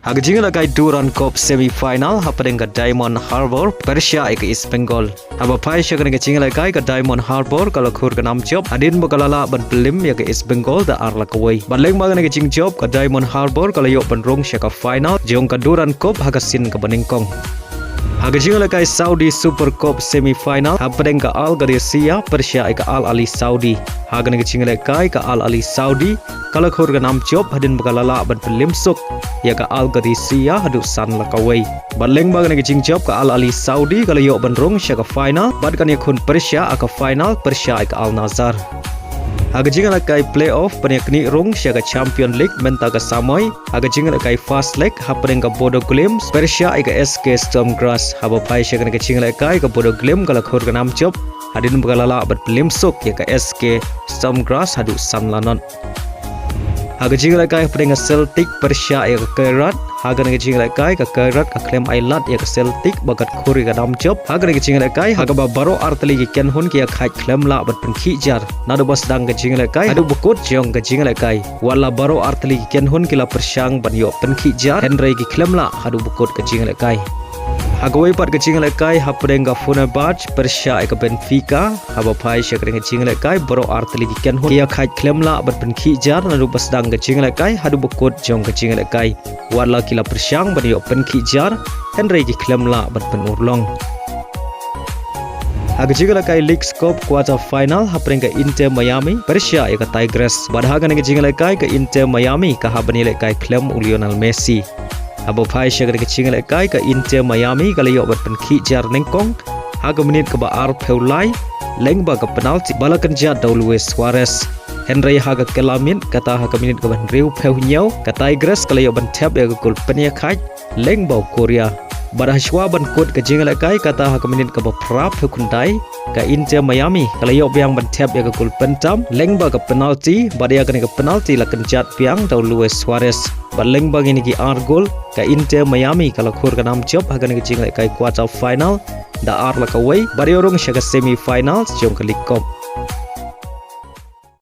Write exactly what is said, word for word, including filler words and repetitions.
Ha ka jingïalehkai Durand Cup semi final hapdeng ka Diamond Harbour pyrshah ïa ka East Bengal. Haba phai sha kane ka jingïalehkai ka Diamond Harbour ka la khur ka nam jop hadien ba ka la lah ban pynliem ïa ka East Bengal da ar la kawei. Bad lyngba kane ka jingjop ka Diamond Harbour ka la ïoh ban rung sha ka final jong ka Durand Cup ha ka sien kaba nyngkong. Ha ka jingïalehkai Saudi Super Cup semi final hapdeng ka Al Qadisiyah pyrshah ïa ka Al Ahli Saudi. Ha kane ka jingïalehkai ka Al Ahli Saudi ka la khur ka nam jop hadien ba ka la lah ban pynliem suk ïa ka Al Qadisiyah haduh san la kawei. Bad lyngba kane ka jingjop ka Al Ahli Saudi ka la ïoh ban rung sha ka final bad kan ïakhun pyrshah ha ka final pyrshah ïa ka Al Nassr. Ha ka jingïalehkai playoff ban ïaknieh rung sha ka Champion League mynta ka samoi, ha ka jingïalehkai first leg hapdeng ka Bodo Glimt pyrshah ïa ka S K Sturm Graz. Haba phai sha kane ka jingïalehkai ka Bodo Glimt ka la khur ka nam jop hadien ba ka la lah ban pynliem suk ïa ka S K Sturm Graz haduh san la not. Ha ka jingïalehkai hapdeng ka Celtic pyrshah ïa ka Kairat. Ha kane ka jingïalehkai ka Kairat ka khlem ai lad ïa ka Celtic ba kat khur ïa ka nam jop. Ha kane ka jingïalehkai ha kaba baroh artylli ki kynhun ki ïakhaid khlem lah ban pynkhih jar naduh ba sdang ka jingïalehkai haduh ba kut jong ka jingïalehkai. Wat la baroh artylli ki kynhun ki la pyrshang ban ïoh pynkhih jar hynrei ki khlem lah haduh ba kut ka jingïalehkai. Ha kawei pat ka jingïalehkai hapdeng ka Fenerbahce pyrshah ïa ka Benfica. Haba phai sha kane ka jingïalehkai baroh artylli ki kynhun ki ïakhaid khlem lah ban pynkhih jar naduh ba sdang ka jingïalehkai haduh ba kut jong ka jingïalehkai. Wat la ki la pyrshang ban ïoh pynkhih jar hynrei ki khlem lah ban pynurlong. Ha ka jingïalehkai Leagues Cup quarter final hapdeng ka Inter Miami pyrshah ïa ka Tigres. Bad ha kane ka jingïalehkai ka Inter Miami ka hap ban ïalehkai khlem u Lionel Messi. Haba phai sha kane ka jingïalehkai ka Inter Miami ka la ïoh ban pynkhih jar nyngkong ha ka minit kaba arphew lai lyngba ka penalti ba la kynjat da u Luis Suarez. Hynrei ha ka kylla miet kata ha ka minit kaba hynriewphew hynñiew ka Tigres ka la ïoh ban thep ïa ka gol pynïakhaid lyngba u Correa. Bad hashwa ban kut ka jingïalehkai kata ha ka minit kaba phraphew khyndai ka Inter Miami ka la ïoh biang ban thep ïa ka gol pyntam lyngba ka penalti bad ïa kane ka penalti la kynjat biang da u Luis Suarez. Bad lyngba kine ki ar gol ka Inter Miami ka la khur ka nam jop ha kane ka jingïalehkai quarter final da ar la kawei bad ïoh rung sha ka semi final jong ka League Cup.